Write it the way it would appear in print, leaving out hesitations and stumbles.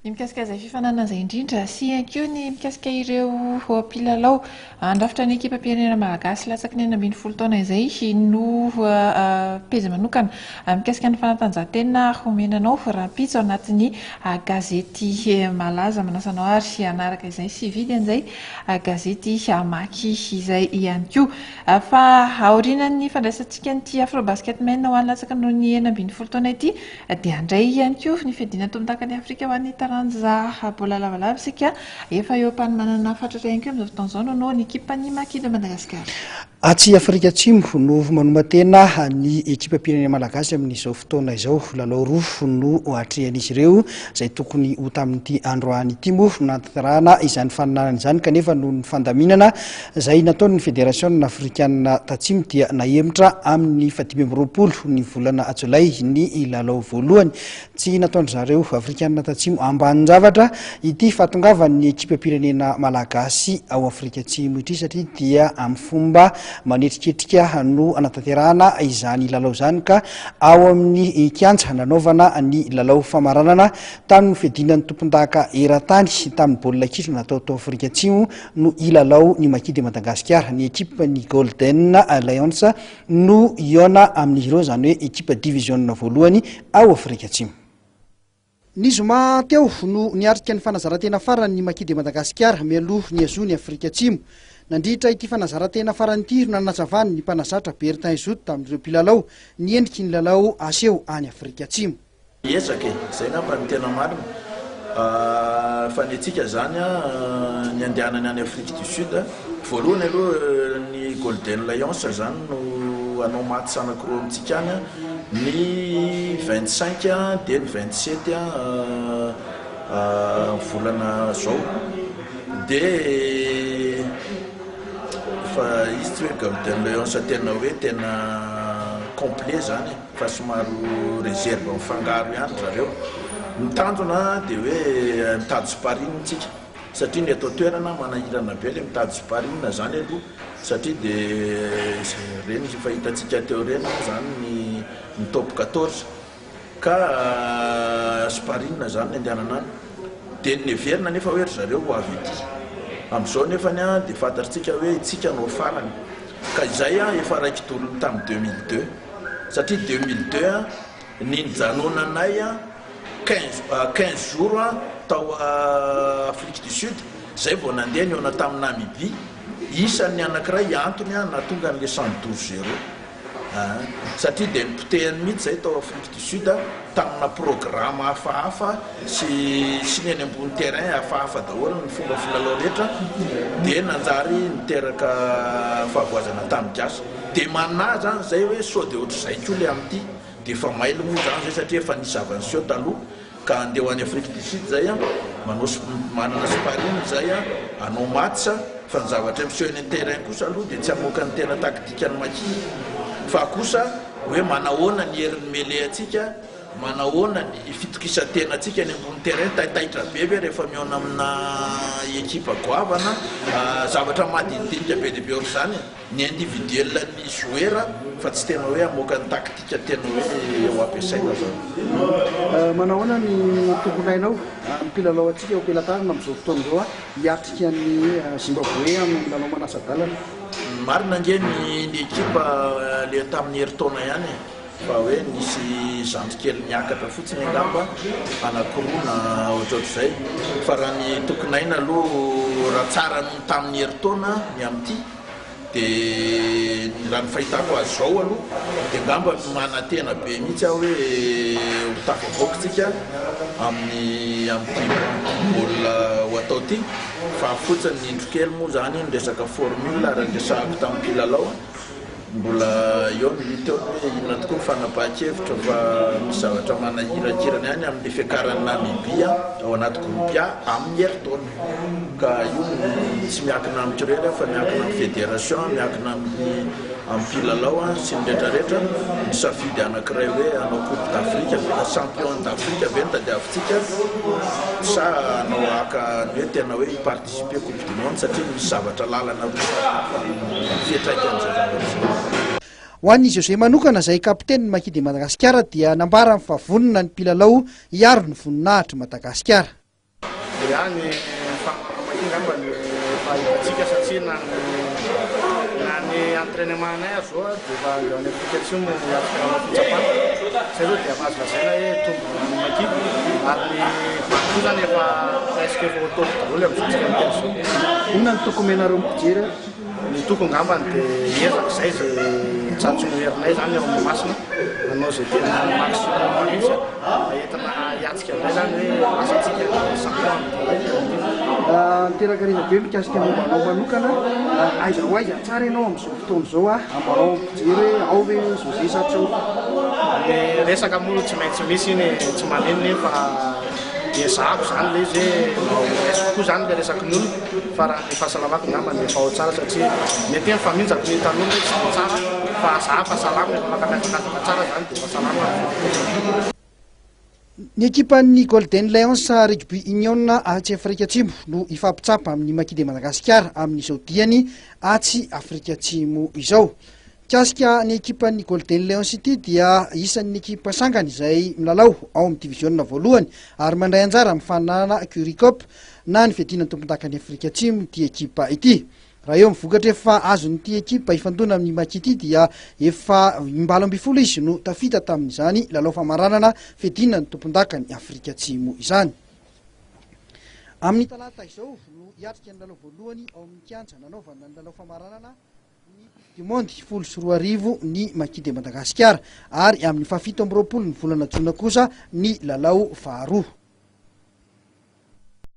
Ny mikasika izay fifaninanana izay indrindra sy ihany koa ny mikasika ireo mpilalao handrafitra ny ekipam-pirenena malagasy latsaky ny 16 taona izay no pejy manokana mikasika ny fanatanjahantena homena anao rahampitso anatin'ny gazety malaza. Manasa anao ary hanaraka izay sy hividy an'izay gazety hamaky izay ihany koa. Fa aorianan'ny fandraisantsika an'ity Afrobasket Men ho an'ny latsaky ny 16 taona ity Dia handray ihany koa ny fiadiana tompon-dakan'i Afrika ho an'ny taranja baolina lavalava isika. Efa eo am-panomanana fatratra ihany koa amin'izao fotoana izao no ny ekipan'ny Maki de Madagascar. Atsy Afrika Atsimo no manoman-tena ny ekipam-pirenena malagasy amin'izao fotoana izao. Lalao roa no atrehan'izy ireo izay tokony ho tamin'ity androany ity moa no nanatanterahana izany faninanana izany kanefa noho ny fandaminana izay nataon'ny Federasiona Afrikanina Tatsimo dia nahemotra amin'ny fahadimy amby 20 ny volana jolay ny lalao voalohany. Tsy nataon-dry zareo Afrikanina Tatsimo ambanin-javatra ity fahatongavan'ny ekipam-pirenena malagasy ao Afrika Atsimo ity satria dia amin'ny fomba manetriketrika no anatanterahana izany lalao izany ka ao amin'ny kianja nanaovana ny lalao famaranana tamin'ny fiadiana ny tompondaka eran-tany tamin'ny baolina kitra natao tao Afrika Atsimo no hilalao ny Maki de Madagasikara. Ny ekipan'ny Golden Lions no hihaona amin'izy ireo, izany hoe ekipa diviziona voalohany ao Afrika Atsimo. Ny zoma teo no niatrika ny fanazarantena farany ny Maki de Madagasikara mialoha ny hazoany Afrika Atsimo. Nandritra ity fanazarantena farany ity no nanazavany ny mpanazatra Bertin Zoto tamin'ireo mpilalao ny endriky ny lalao aseho any Afrika Atsimo. Miezaka e! Zay ngamba no tena marina. Fa ny antsika zany an, ny andehanany any Afrique du Sud, voalohany aloha ny Golden Lions zany no hanao match anakiroa amintsika any ny 25 dia ny 27 volana zao. Dia fa izy tsy hoe Golden Lions tena hoe tena complet zany e. Fa somary reserve mifangaro ihany ry zareo. Ny tanjona dia hoe mitady sparring tsika satria ny eto an-toerana manahirana be ilay mitady sparring izany aloha satria dia ireny efa hitantsika teo ireny moa izany ny ny top 14 ka sparring izany ny andehanana any. Dia neverina anefa hoe ry zareo ho avy ety. Amin'izao nefany dia fantatritsika hoe itsika no farany. Ka izay efa raiki-dolony tamin'ny 2002. Satria 2002 ny nijanonanay 15 15 jours tao Afrique du Sud, zay vao nandeha nihaona tamin'i Namibie, isan'ny anankiray antony nahatonga an'le 112 zéro. Satria dia nipotehiny mihitsy zay tao Afrique du Sud tamina programme hafahafa sy sy ny eny ambony terrain hafahafa daholo ny fomba filalao rehetra dia nanjary niteraka fahavoazana tamin'ny gasy. Dia manahy zany zay hoe sao dia ohatr'izay koa le amin'ity dia efa mailo moa zany zay satria efa nisy zava-niseho taloha Ka andeha ho any Afrique du Sud zay an, manao manana sparring zay an, hanao match, fa ny zavatra miseho eny an-terrain kosa aloha dia tsy hamoaka ny tena taktikan'ny Maki fa kosa hoe manahoana ny herin'ny melee antsika, manahoana ny fitokisan-tenantsika eny ambony terrain, taitaitra be ve rehefa mihaona amina ekipa goavana, zavatra madinidinika be dia be ohatr'izany e. Ny individuel ny jouer fa tsy tena hoe hamoaka ny tactique tena hoe ho ampiasaina zany. Manahoana ny tombon'ainao ny mpilalao antsika eo am-pelatanana amin'izao fotoana izao hiatrika an'i Zimbabwe amin'ny lalao manasa-dalana? Marina ange ny ny ekipa le tamin'ny herintaona ihany e, fa hoe nisy zandry kely niakatra fotsiny angamba anankiroa na ohatrohatr'izay, fa raha ny tokin'aina aloha raha tsara noho ny tamin'ny herintaona ny amin'ity Dia raha ny fahitako azy izao aloha dia angamba manantena be mihitsy aho hoe ho tafavoaka isika amin'ny amin'ity baolina ho atao ity fa fotsiny ny indro kely moa izany ny resaka formule ary niresahako tamin'ny mpilalao. Mbola eo ny lutte eo ny hoe inona tokoa ny fanapahan-kevitra fa misy zavatra manahirakirana ihany amin'ny fiakaran'i Namibia ao anaty groupe A amin'ny herintaona. Ka io tsy miankina amiko irery fa miankina amin'ny fédération, miankina amin'ny amin'ny mpilalao sy ny rehetrarehetra. Misafidy anankiray hoe hanao coupe d'Afrique ve, champion d'Afrique ve no tadiavintsika sa hanao haka ny hoe tena hoe hi-participer coupe du monde satria misy zavatra lalana roa samy hafa ny fiantraikan'izay zavatra izay. Ho an'i José manokana izay kapitenin'ny Maki de Madagasikara dia nambarany fa vonona ny mpilalao hiaro ny voninahitr'i Madagasikara. Ia, ny fahamaiky angamba no efa hitantsika satria na ny na ny entrainement anay aza zao dia efa andeha any Afrika Atsimo hiatrika lalao fitsapana. Zay zao dia efa azo lazaina hoe tombony ho an'ny Maki ary ny bandy koa zany efa presque efa au top daholo amin'izao tsika miteny izao. Inona no toky omenareo ny mpijery? Ny toko angambany dia hiezaka izay izay tratry ny herinay izany ao Mahamasina hanao izay tena maximum mihitsy entina hiatrika indray izany hoe lasa antsika ny champion amin'ity ity. Niteraka resabe mikasika ny momba anao manokana, aiza ho aiza tsara ianao amin'izao fotoana izao, ambarao amin'ny mpijery hoe ao ve José sa tsy ao? Ny resaka moa tsy maintsy misy iny, tsy maninona iny fa ezahako izany ilay izy hoe mba ho raisiko koa izany ilay resaky ny olona fa raha ny fahasalamako angamba dia efa ao tsara satria mety hoe mifaminjako ny hitan'olona hoe tsy dia tsara fa za efa salama, efa afaka mihazakazaka tsara izany dia efa salama ny Ny ekipan'ny Golden Lions Rugby Union atsy Afrika Atsimo no hifampitsapa amin'ny Maki de Madagasikara amin'izao diany atsy Afrika Atsimo izao. Mikasika ny ekipan'ny Golden Lions ity dia isan'ny ekipa sangany izay milalao ao amin'ny diviziona voalohany ary mandray anjara amin'ny faninanana Currie Cup na ny fiadiana ny tompondakan'i Afrika Atsimo ity ekipa ity. Raha eo amin'ny vokatra efa azon'ity ekipa hifandona amin'ny Maki ity dia efa im-balo ambin'ny folo izy no tafita tamin'izany lalao famaranana fiadiana ny tompondakan'i Afrika Atsimo izany. Amin'ny talata izao no hiatrika ny lalao voalohany ao amin'ny kianja nanaovana ny lalao famaranana ny Coupe du Monde 2010 ny Maki de Madagasikara ary amin'ny fahafito amby roapolo ny volana jona kosa ny lalao faharoa.